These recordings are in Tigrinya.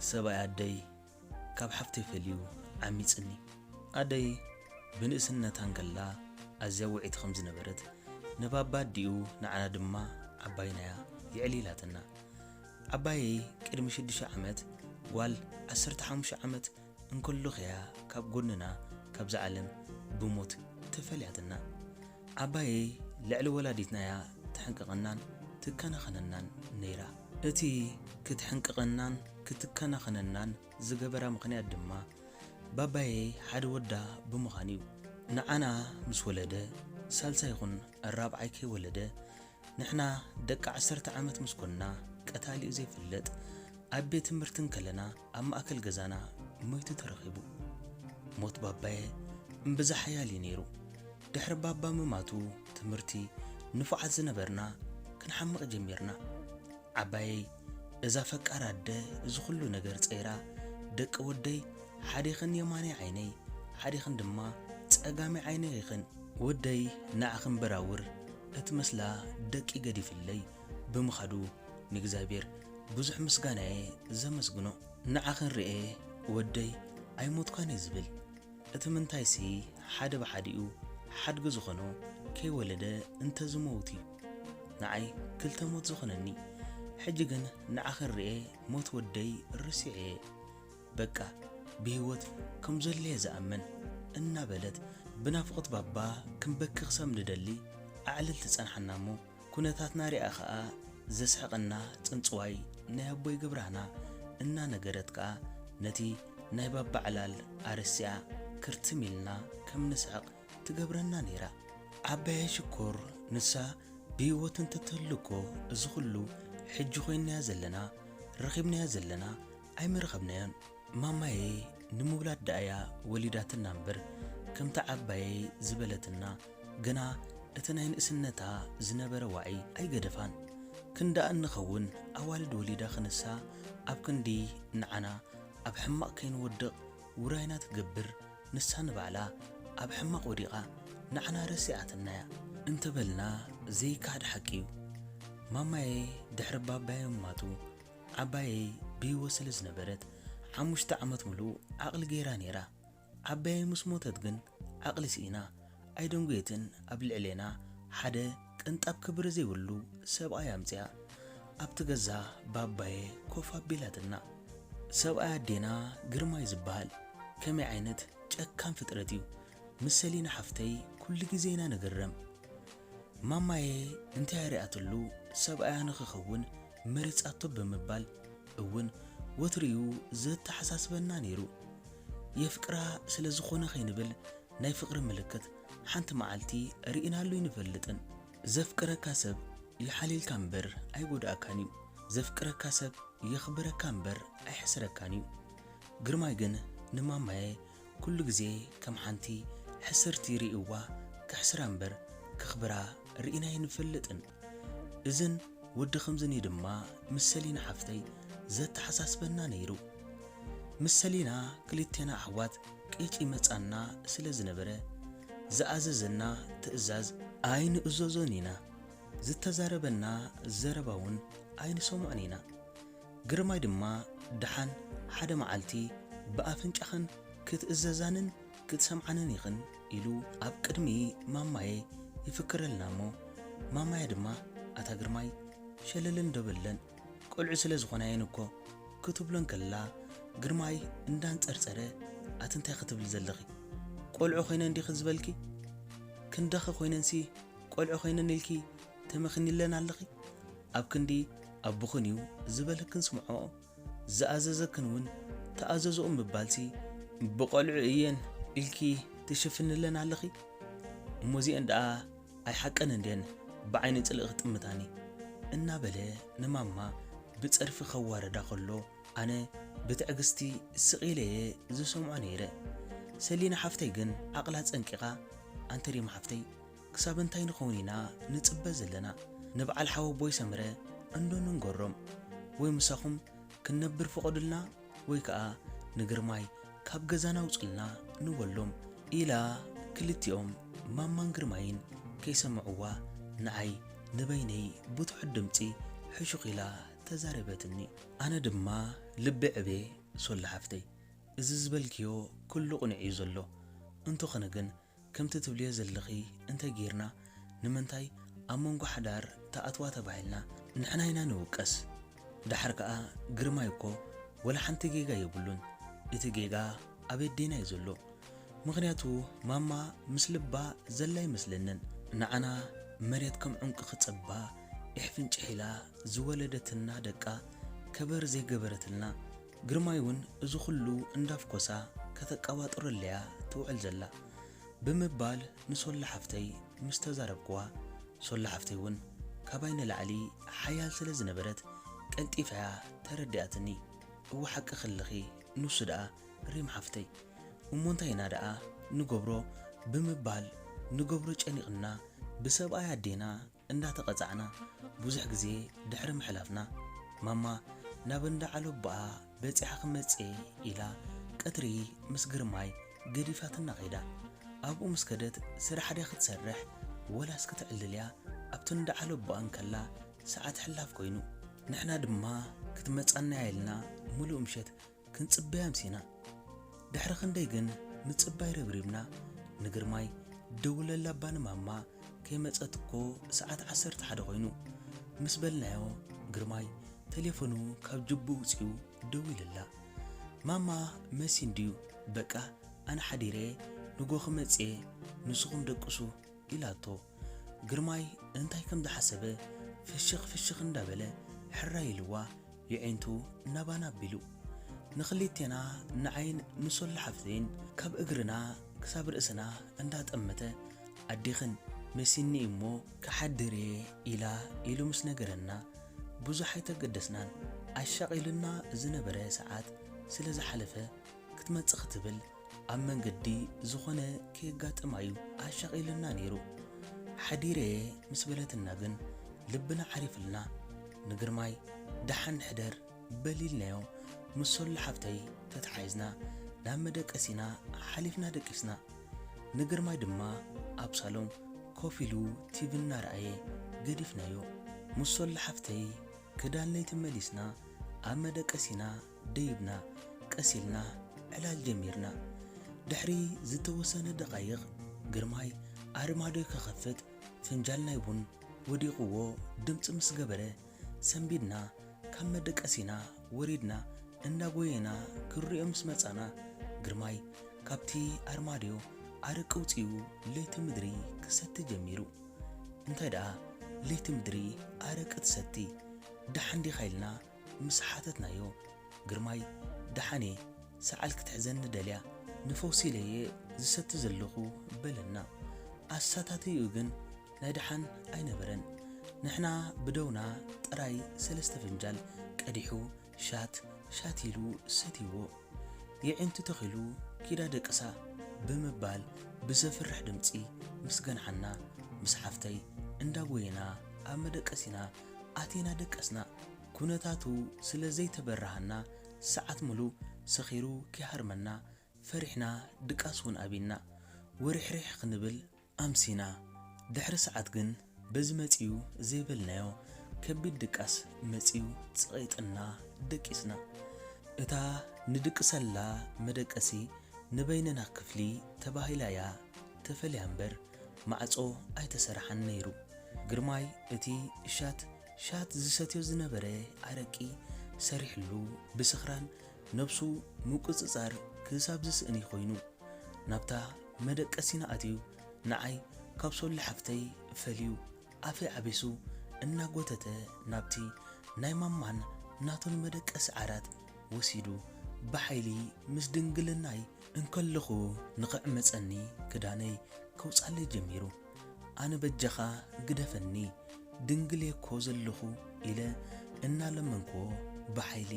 ሰብኣይ ኣደይ ካብ ሓፍተይ ፈልዩ ዓሚጽኒ። ኣደይ ብንእስነታ እንከላ ኣዝያ ውዕይቲ ከም ዝነበረት፣ ንባባ ኣዲኡ ንዓና ድማ ዓባይናያ የዕሊላትና። ዓባየይ ቅድሚ ሽዱሽተ ዓመት፣ ጓል ዓሰርተ ሓሙሽተ ዓመት እንከሎ'ያ ካብ ጎንና ካብዛ ዓለም ብሞት ተፈልያትና። ዓባየይ ልዕሊ ወላዲትና'ያ ትሕንቅቐናን ትከናኸነናን ነይራ። እቲ ክትሕንቅቐናን ክትከናኸነናን ዝገበራ ምኽንያት ድማ፣ ባባየይ ሓደ ወዳ ብምዃኑ'ዩ። ንዓና ምስ ወለደ፣ ሳልሳይ ይኹን ራብዓይ ከይወለደ፣ ንሕና ደቂ ዓሰርተ ዓመት ምስ ኮንና፣ ቀታሊኡ ዘይፍለጥ፣ ኣብ ቤት ትምህርቲ እንከለና ኣብ ማእከል ገዛና ሞይቱ ተረኺቡ። ሞት ባባየ እምብዛ ሓያል እዩ ነይሩ። ድሕሪ ባባ ምማቱ ትምህርቲ ንፉዓት ዝነበርና ክንሓምቕ ጀሚርና። ዓባየይ እዛ ፈቃር ኣደ እዚ ኩሉ ነገር ጸይራ፣ ደቂ ወደይ ሓዲኽን የማናይ ዓይነይ፣ ሓዲኽን ድማ ጸጋማይ ዓይነይ ኢኽን። ወደይ ንዓኽን በራውር እትመስላ ደቂ ገዲፍለይ ብምኻዱ ንእግዚኣብሔር ብዙሕ ምስጋናየ ዘመስግኖ። ንዓኽን ርኤ ወደይ ኣይሞትኳን እየ ዝብል። እቲ ምንታይሲ ሓደ ብሓዲኡ ሓድጊ ዝኾኖ ከይወለደ እንተዝመውት እዩ ንዓይ ክልተ ሞት ዝኾነኒ። ሕጂ ግን ንዓኽን ርኤ ሞት ወደይ ርሲዐ እየ። በቃ ብህይወት ከም ዘሎ እየ ዝኣምን እናበለት ብናፍቖት ባባ ክንበኪ ክሳብ ንደሊ ኣዕልል ትጸንሓና እሞ፣ ኩነታትና ሪኣ ኸኣ ዘስሕቐና ጽንጽዋይ ናይ ኣቦይ ግብራህና እናነገረት ከኣ ነቲ ናይ ባባ ዕላል ኣረሲኣ ክርትም ኢልና ከም ንስሕቕ ትገብረና ነይራ። ዓባየ ሽኮር ንሳ ብህይወት እንተትህሉ እኮ እዚ ኩሉ ሕጂ ኮይንናዮ ዘለና ረኺብናዮ ዘለና ኣይምረኸብናዮን። ማማየ ንምውላድ ደኣ'ያ ወሊዳትና እምበር፣ ከምታ ዓባየይ ዝበለትና፣ ግና እቲ ናይ ንእስነታ ዝነበረ ዋዒ ኣይገደፋን። ክንደኣ እንኸውን ኣዋልድ ወሊዳ ክንሳ፣ ኣብ ክንዲ ንዓና ኣብ ሕማቕ ከይንወድቕ ውራይና ትገብር፣ ንሳ ንባዕላ ኣብ ሕማቕ ወዲቓ ንዓና ረሲዓትና'ያ እንተበልና ዘይከሓድ ሓቂ እዩ። ማማየ ድሕሪ ባባየ ምማቱ፣ ዓባየይ ብህይወት ስለ ዝነበረት፣ ሓሙሽተ ዓመት ምሉእ ዓቕሊ ገይራ ነይራ። ዓባየይ ምስ ሞተት ግን ዓቕሊ ስኢና፣ ኣይደንጎየትን ኣብ ልዕሌና ሓደ ቅንጣብ ክብሪ ዘይብሉ ሰብኣይ ኣምጺኣ፣ ኣብቲ ገዛ ባባየ ኮፍ ኣቢላትና። ሰብኣይ ኣዴና ግርማይ ዝበሃል ከመይ ዓይነት ጨካን ፍጥረት እዩ! ምስ ሰሊና ሓፍተይ ኩሉ ግዜ ኢና ንግረም። ማማየ እንታይ ሪኣትሉ ሰብኣያ ንኽኸውን መሪጻቶ ብምባል እውን ወትሪኡ ዘተሓሳስበና ነይሩ። የፍቅራ ስለ ዝኾነ ከይንብል ናይ ፍቕሪ ምልክት ሓንቲ መዓልቲ ርኢናሉ ኣይንፈልጥን። ዘፍቅረካ ሰብ ይሓልየልካ እምበር ኣይጎድኣካን እዩ። ዘፍቅረካ ሰብ የኽብረካ እምበር ኣይሕስረካን እዩ። ግርማይ ግን ንማማየ ኩሉ ግዜ ከም ሓንቲ ሕስርቲ ርእይዋ ከሕስራ እምበር ከኽብራ ርኢና ኣይንፈልጥን። እዝን ወዲ ከምዝን እዩ ድማ ምስ ሰሊና ሓፍተይ ዘተሓሳስበና ነይሩ። ምስ ሰሊና ክልቴና ኣሕዋት ቂጭ ይመጻና ስለ ዝነበረ ዝኣዘዘና ትእዛዝ ኣይንእዘዞን ኢና። ዝተዛረበና ዘረባ እውን ኣይንሰምዖን ኢና። ግርማይ ድማ ደሓን ሓደ መዓልቲ ብኣፍንጫኽን ክትእዘዛንን ክትሰምዓንን ኢኽን ኢሉ ኣብ ቅድሚ ማማየ ይፍክረልና እሞ፣ ማማየ ድማ ኣታ ግርማይ ሸለል እንዶ በለን፣ ቆልዑ ስለ ዝኾና እየን እኮ ክትብሎ እንከላ፣ ግርማይ እንዳንጸርጸረ ኣቲ እንታይ ክትብሊ ዘለኺ? ቆልዑ ኮይነን ዲኺ ዝበልኪ? ክንዳኺ ኮይነንሲ ቆልዑ ኮይነን ኢልኪ ተመኺኒለን ኣለኺ? ኣብ ክንዲ ኣቦኽን እዩ ዝበለክን ስምዖ፣ ዝኣዘዘክን እውን ተኣዘዝኦ ምባልሲ ብቆልዑ እየን ኢልኪ ትሽፍንለን ኣለኺ? እሞ እዚአን ደኣ ኣይሓቀን እንድየን ብዓይኒ ጽልኢ ክጥምታኒ? እናበለ ንማማ ብጸርፊ ከዋርዳ ከሎ ኣነ ብትዕግስቲ ስቕ ኢለ እየ ዝሰምዖ ነይረ። ሰሊና ሓፍተይ ግን ዓቕላ ጸንቂቓ፣ ኣንቲ ሪማ ሓፍተይ ክሳብ እንታይ ንኸውን ኢና ንጽበ ዘለና? ንበዓል ሓወቦይ ሰምረ እንዶ ንንገሮም ወይ ምሳኹም ክንነብር ፍቐዱልና ወይ ከኣ ንግርማይ ካብ ገዛና ኣውጹልና ንበሎም ኢላ ክልቲኦም ማማን ግርማይን ከይሰምዕዋ ንዓይ ንበይነይ ብትሑት ድምጺ ሕሹኽ ኢላ ተዛረበትኒ። ኣነ ድማ ልቢ ዕቤ፣ ሶሎ ሓፍተይ፣ እዚ ዝበልክዮ ኩሉ ቅኑዕ እዩ ዘሎ። እንተኾነ ግን ከምቲ ትብልዮ ዘለኺ እንተጌርና፣ ንምንታይ ኣብ መንጎ ሓዳር ተኣትዋ ተባሂልና ንሕና ኢና ንውቀስ። ደሓር ከኣ ግርማይ እኮ ወላ ሓንቲ ጌጋ የብሉን። እቲ ጌጋ ኣብ ኣዴና እዩ ዘሎ። ምኽንያቱ ማማ ምስ ልባ ዘላ ኣይመስለንን። ንዓና መሬት ከም ዕንቁ ክጽባ ኢሕ ፍንጭሕ ኢላ ዝወለደትና ደቃ ከበር ዘይገበረትልና፣ ግርማይ እውን እዚ ኩሉ እንዳፍኮሳ ከተቀባጥረለያ ትውዕል ዘላ ብምባል ንሶሎ ሓፍተይ ምስ ተዛረብክዋ፣ ሶሎ ሓፍተይ እውን ካባይ ንላዕሊ ሓያል ስለ ዝነበረት ቀልጢፋ እያ ተረዲኣትኒ። እወ ሓቂ ክልኺ፣ ንሱ ደኣ ሪም ሓፍተይ። እሞ እንታይ ኢና ደኣ ንገብሮ ብምባል ንገብሮ ጨኒቕና ብሰብኣይ ኣዴና እንዳተቐጻዕና ብዙሕ ግዜ ድሕሪ ምሕላፍና፣ ማማ ናብ እንዳ ዓለቦኣ በጺሓ ክመጽእ ኢላ ቀትሪ ምስ ግርማይ ገዲፋትና ከይዳ። ኣብኡ ምስ ከደት ስራሕ ድያ ክትሰርሕ ወላስ ክትዕልል እያ ኣብቲ እንዳ ዓለቦኣ እንከላ ሰዓት ሕላፍ ኮይኑ። ንሕና ድማ ክትመጻና እያ ኢልና ምሉእ ምሸት ክንጽበያ ኣምሲና። ድሕሪ ክንደይ ግን ምጽባይ ረብሪብና፣ ንግርማይ ደውለላ እባ ንማማ ከይመጸት እኮ ሰዓት ዓሰርተ ሓደ ኮይኑ ምስ በልናዮ፣ ግርማይ ቴሌፎኑ ካብ ጅቡ ኣውጺኡ ደዊሉላ። ማማ መሲን ድዩ? በቃ ኣነ ሓዲረ ንጎ ክመጽእ እየ፣ ንስኹም ደቅሱ ኢላቶ። ግርማይ እንታይ ከም ዝሓሰበ ፍሽኽ ፍሽኽ እንዳበለ ሕራይ ኢልዋ የዒንቱ ናባና ኣቢሉ። ንኽልቴና ንዓይን ንሶሎ ሓፍተይን ካብ እግርና ክሳብ ርእስና እንዳጠመተ ኣዴኽን መሲኒ እሞ ክሓድር እየ ኢላ ኢሉ ምስ ነገረና ብዙሕ ኣይተገደስናን። ኣሻቒሉና ዝነበረ ሰዓት ስለ ዝሓለፈ ክትመጽእ ክትብል ኣብ መንገዲ ዝኾነ ከየጋጥማ እዩ ኣሻቒሉና ነይሩ። ሓዲረ ምስ በለትና ግን ልብና ዓሪፍልና። ንግርማይ ደሓን ሕደር በሊልናዮ ምስ ሶሎ ሓፍተይ ተተሓሒዝና ናብ መደቀሲና ሓሊፍና ደቂስና። ንግርማይ ድማ ኣብ ሳሎን ኮፍ ኢሉ ቲቪ እናረኣየ ገዲፍናዮ። ምስ ሶሎ ሓፍተይ ክዳን ለይቲ መሊስና ኣብ መደቀሲና ደይብና ቀስ ኢልና ዕላል ጀሚርና። ድሕሪ ዝተወሰነ ደቓይቕ ግርማይ ኣርማድዮ ክኸፍት ፍንጃል ናይ ቡን ወዲቕዎ ድምጺ ምስ ገበረ ሰንቢድና ካብ መደቀሲና ወሪድና እንዳጎየና ክንሪኦ ምስ መጻና ግርማይ ካብቲ ኣርማድዮ ኣረቂ ኣውጺኡ ለይቲ ምድሪ ክሰቲ ጀሚሩ። እንታይ ደኣ ለይቲ ምድሪ ኣረቂ ትሰቲ? ደሓን ዲኻ ኢልና ምስ ሓተትናዮ፣ ግርማይ ደሓን እየ፣ ሰዓል ክትሕዘኒ ደልያ፣ ንፈውሲ ኢለየ ዝሰቲ ዘለኹ በለና። ኣሳታትይኡ ግን ናይ ደሓን ኣይነበረን። ንሕና ብደውና ጥራይ ሰለስተ ፍንጃል ቀዲሑ ሻት ሻት ኢሉ ሰትይዎ። የዒንቱ ተኺሉ ኪዳ ደቅሳ ብምባል ብዘፍርሕ ድምጺ ምስ ገንሓና ምስ ሓፍተይ እንዳጎየና ኣብ መደቀሲና ኣቲና ደቀስና። ኩነታቱ ስለ ዘይተበረሃና ሰዓት ሙሉ ሰኺሩ ከይሃርመና ፈሪሕና ድቃስ እውን ኣቢና ወሪሕሪሕ ክንብል ኣምሲና። ድሕሪ ሰዓት ግን በዚ መጺኡ ዘይበልናዮ ከቢድ ድቃስ መጺኡ ጸቒጥና ደቂስና። እታ ንድቅሰላ መደቀሲ ንበይንና ክፍሊ ተባሂላ እያ ተፈልያ እምበር ማዕጾ ኣይተሰርሓን ነይሩ። ግርማይ እቲ ሻት ሻት ዝሰትዮ ዝነበረ ኣረቂ ሰሪሕሉ ብስኽራን ነብሱ ምቁጽጻር ክሳብ ዝስእኒ ኮይኑ ናብታ መደቀሲና ኣትዩ ንዓይ ካብ ሶሊ ሓፍተይ ፈልዩ ኣፈይ ዓቢሱ እናጎተተ ናብቲ ናይ ማማን ናቱን መደቀሲ ዓራት ወሲዱ ብሓይሊ ምስ ድንግልናይ እንከለኹ ንኽዕመጸኒ ክዳነይ ከውጻለይ ጀሚሩ። ኣነ በጃኻ ግደፈኒ ድንግል እየ እኮ ዘለኹ ኢለ እናለመንክዎ ብሓይሊ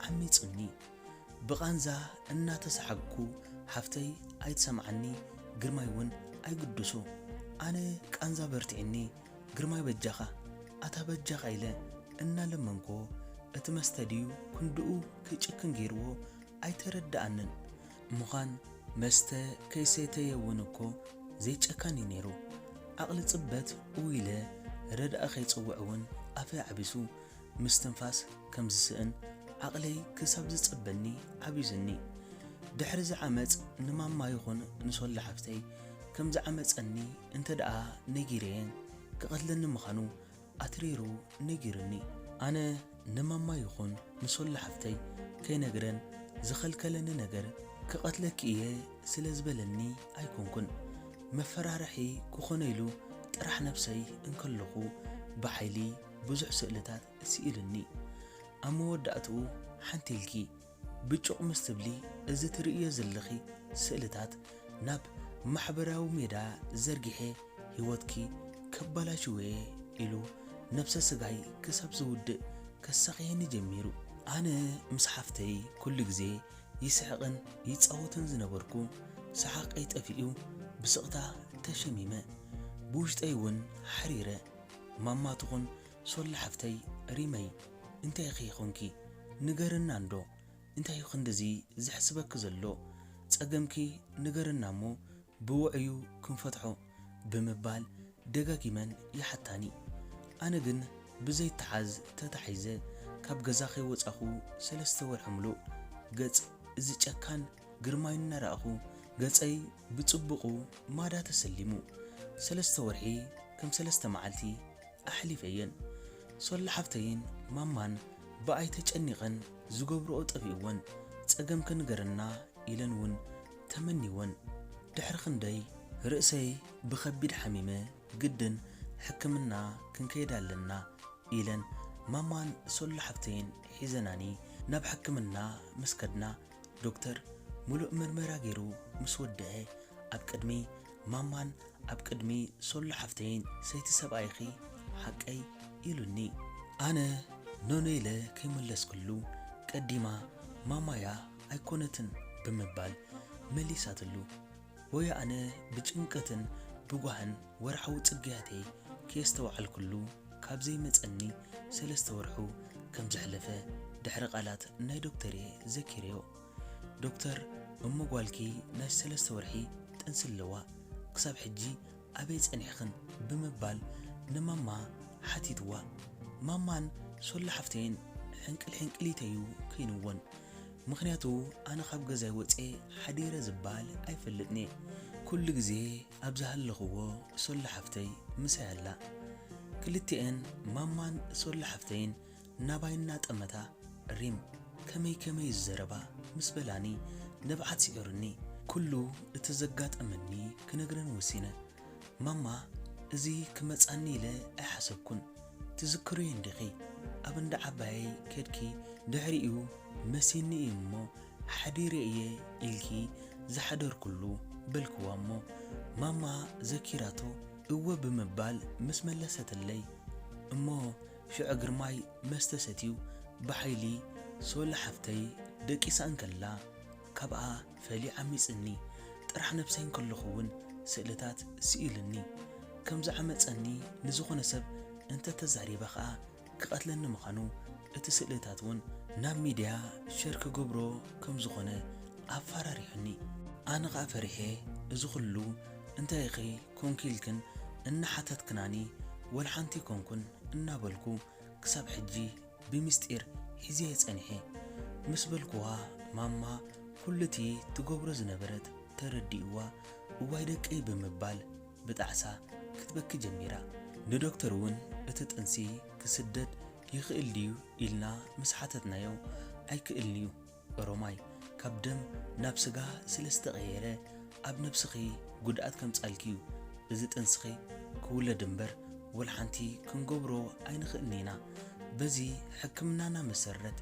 ዓሚጹኒ። ብቓንዛ እናተሰሓግኩ ሓፍተይ ኣይትሰምዓኒ ግርማይ እውን ኣይግድሶ። ኣነ ቃንዛ በርቲዕኒ ግርማይ በጃኻ ኣታ በጃኻ ኢለ እናለመንክዎ እቲ መስተ ድዩ ክንድኡ ክጭክን ገይርዎ ኣይተረድኣንን። ምዃን መስተ ከይሰተየ እውን እኮ ዘይጨካን እዩ ነይሩ። ዓቕሊ ጽበት እው ኢለ ረድኣ ከይጽውዕ እውን ኣፈይ ዓቢሱ ምስትንፋስ ከም ዝስእን ዓቕለይ ክሳብ ዝጸበኒ ዓቢዙኒ። ድሕሪ እዚ ዓመጽ ንማማ ይኹን ንሶላ ሓፍተይ ከም ዝዓመጸኒ እንተ ደኣ ነጊረየን ክቐትለኒ ምዃኑ ኣትሪሩ ነጊሩኒ። ኣነ ንማማ ይኹን ንሶላ ሓፍተይ ከይነግረን ዝኸልከለኒ ነገር ክቐትለኪ እየ ስለ ዝበለኒ ኣይኮንኩን። መፈራርሒ ክኾነ ኢሉ ጥራሕ ነብሰይ እንከለኹ ብሓይሊ ብዙሕ ስእልታት ስኢሉኒ። ኣብ መወዳእትኡ ሓንቲ ኢልኪ ብጩቕ ምስ ትብሊ እዚ ትርእዮ ዘለኺ ስእልታት ናብ ማሕበራዊ ሜዳ ዘርጊሐ ህይወትኪ ከባላሽወ ኢሉ ነብሰ ስጋይ ክሳብ ዝውድእ ከሳቕየኒ ጀሚሩ። ኣነ ምስ ሓፍተይ ኩሉ ግዜ ይስሕቕን ይጻወትን ዝነበርኩ ሰሓቐይ ጠፊኡ ብስቕታ ተሸሚመ። ብውሽጠይ እውን ሓሪረ። ማማ ትኹን ሶላ ሓፍተይ ሪመይ እንታይ ኢኺ ኾንኪ? ንገርና እንዶ እንታይ እዩ ክንድዚ ዘሕስበኪ ዘሎ? ጸገምኪ ንገርና እሞ ብውዕዩ ክንፈትሖ ብምባል ደጋጊመን ይሓታኒ። ኣነ ግን ብዘይተሓዝ ተታሒዘ ካብ ገዛ ከይወጻኹ ሰለስተ ወርሒ ምሉእ ገጽ እዚ ጨካን ግርማይ እናረኣኹ ገጸይ ብጽቡቑ ማዳ ተሰሊሙ። ሰለስተ ወርሒ ከም ሰለስተ መዓልቲ ኣሕሊፈየን። ሶላ ሓፍተይን ማማን ብኣይ ተጨኒቐን ዝገብርኦ ጠፊእወን ጸገም ክንገረና ኢለን እውን ተመኒወን። ድሕሪ ክንደይ ርእሰይ ብኸቢድ ሓሚመ ግድን ሕክምና ክንከይድ ኣለና ኢለን ማማን ሶሎ ሓፍተይን ሒዘናኒ ናብ ሕክምና ምስ ከድና ዶክተር ሙሉእ መርመራ ገይሩ ምስ ወደአ ኣብ ቅድሚ ማማን ኣብ ቅድሚ ሶሎ ሓፍተይን ሰይቲ ሰብኣይኺ ሓቀይ ኢሉኒ። ኣነ ኖኖ ኢለ ከይመለስክሉ ቀዲማ ማማያ ኣይኮነትን ብምባል መሊሳትሉ። ወይ ኣነ ብጭንቀትን ብጓህን ወርሓዊ ጽግያተይ ከየስተውዓልኩሉ ካብ ዘይመጸኒ ሰለስተ ወርሑ ከም ዘሕለፈ ድሕሪ ቃላት ናይ ዶክተር እየ ዘኪረዮ። ዶክተር እሞ ጓልኪ ናይ ሰለስተ ወርሒ ጥንሲ ኣለዋ፣ ክሳብ ሕጂ ኣበይ ጸኒሕኽን ብምባል ንማማ ሓቲትዋ። ማማን ሶሎ ሓፍተይን ሕንቅል ሕንቅሊተዩ ከይንወን። ምኽንያቱ ኣነ ካብ ገዛይ ወፅየ ሓዲረ ዝበሃል ኣይፈልጥን እየ። ኩሉ ግዜ ኣብ ዝሃለኽዎ ሶሎ ሓፍተይ ምሳይ ኣላ። ክልቲኤን ማማን ሶሎ ሓፍተይን ናባይ እናጠመታ ሪም ከመይ ከመይ ዝዘረባ ምስ በላኒ ንብዓት ስዒሩኒ። ኩሉ እቲ ዘጋጠመኒ ክነግረን ወሲነ። ማማ፣ እዚ ክመጻኒ ኢለ ኣይሓሰብኩን። ትዝክርዮ እንዲኺ? ኣብ እንዳ ዓባየይ ከድኪ ድሕሪኡ መሲኒ እዩ እሞ ሓዲረ እየ ኢልኪ ዝሓደርኩሉ በልክዋ እሞ ማማ ዘኪራቶ እወ ብምባል ምስ መለሰትለይ እሞ ሽዑ ግርማይ መስተ ሰትዩ ብሓይሊ ሶሎ ሓፍተይ ደቂሳ እንከላ ካብኣ ፈሊዩ ዓሚጽኒ። ጥራሕ ነብሰይ እንከለኹ እውን ስእልታት ስኢሉኒ። ከም ዝዓመጸኒ ንዝኾነ ሰብ እንተተዛሪበ ኸኣ ክቐትለኒ ምዃኑ እቲ ስእልታት እውን ናብ ሚድያ ሸር ክገብሮ ከም ዝኾነ ኣፈራሪሑኒ። ኣነ ኸኣ ፈሪሐ እዚ ኹሉ እንታይ ኢኺ ኮንኪ ኢልክን እናሓተትክናኒ ወላ ሓንቲ ኣይኮንኩን እናበልኩ ክሳብ ሕጂ ብምስጢር ሒዘዮ ጸኒሐ። ምስ በልኩዋ ማማ ኩሉቲ ትገብሮ ዝነበረት ተረዲእዋ እዋይ ደቀይ ብምባል ብጣዕሳ ክትበኪ ጀሚራ። ንዶክተር እውን እቲ ጥንሲ ክስደድ ይኽእል ድዩ ኢልና ምስ ሓተትናዮ ኣይክእልን እዩ፣ ኦሮማይ ካብ ደም ናብ ስጋ ስለ ዝተቐየረ ኣብ ነብስኺ ጉድኣት ከምጻልኪ እዩ። እዚ ጥንስኺ ክውለድ እምበር ወላ ሓንቲ ክንገብሮ ኣይንኽእልን ኢና። በዚ ሕክምናና መሰረት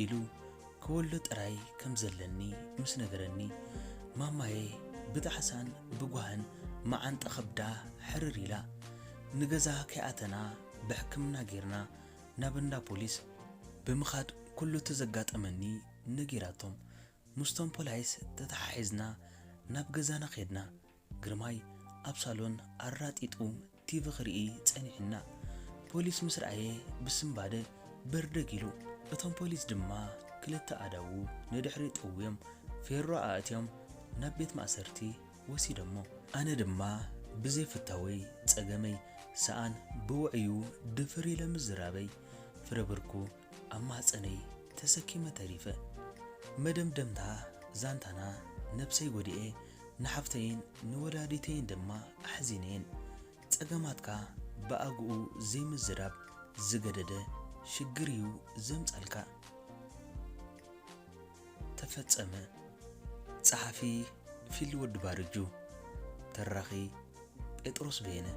ኢሉ ክወልዶ ጥራይ ከም ዘለኒ ምስ ነገረኒ ማማየ ብጣዕሳን ብጓህን መዓንጣ ከብዳ ሕርር ኢላ። ንገዛ ከይኣተና ብሕክምና ጌርና ናብ እንዳ ፖሊስ ብምኻድ ኩሉ እቲ ዘጋጠመኒ ነጊራቶም። ምስቶም ፖላይስ ተተሓሒዝና ናብ ገዛና ኸድና። ግርማይ ኣብ ሳሎን ኣራጢጡ ቲቪ ክርኢ ጸኒሑና። ፖሊስ ምስ ረኣየ ብስንባደ በርደግ ኢሉ። እቶም ፖሊስ ድማ ክልተ ኣእዳዉ ንድሕሪት ጠውዮም ፌሮ ኣእትዮም ናብ ቤት ማእሰርቲ ወሲዶሞ። ኣነ ድማ ብዘይፍታወይ ጸገመይ ሰኣን ብውዕዩ ድፍር ኢለ ምዝራበይ ፍረ ብርኩ ኣብ ማህፀነይ ተሰኪመ ተሪፈ። መደምደምታ ዛንታና ነብሰይ ጎዲኤ፣ ንሓፍተይን ንወላዲተይን ድማ ኣሕዚነየን። ጸገማትካ ብኣግኡ ዘይምዝራብ ዝገደደ ሽግር እዩ ዘምጻልካ። ተፈጸመ። ጸሓፊ ፊሊ ወዲ ባርጁ። ተራኺ ጴጥሮስ በየነ።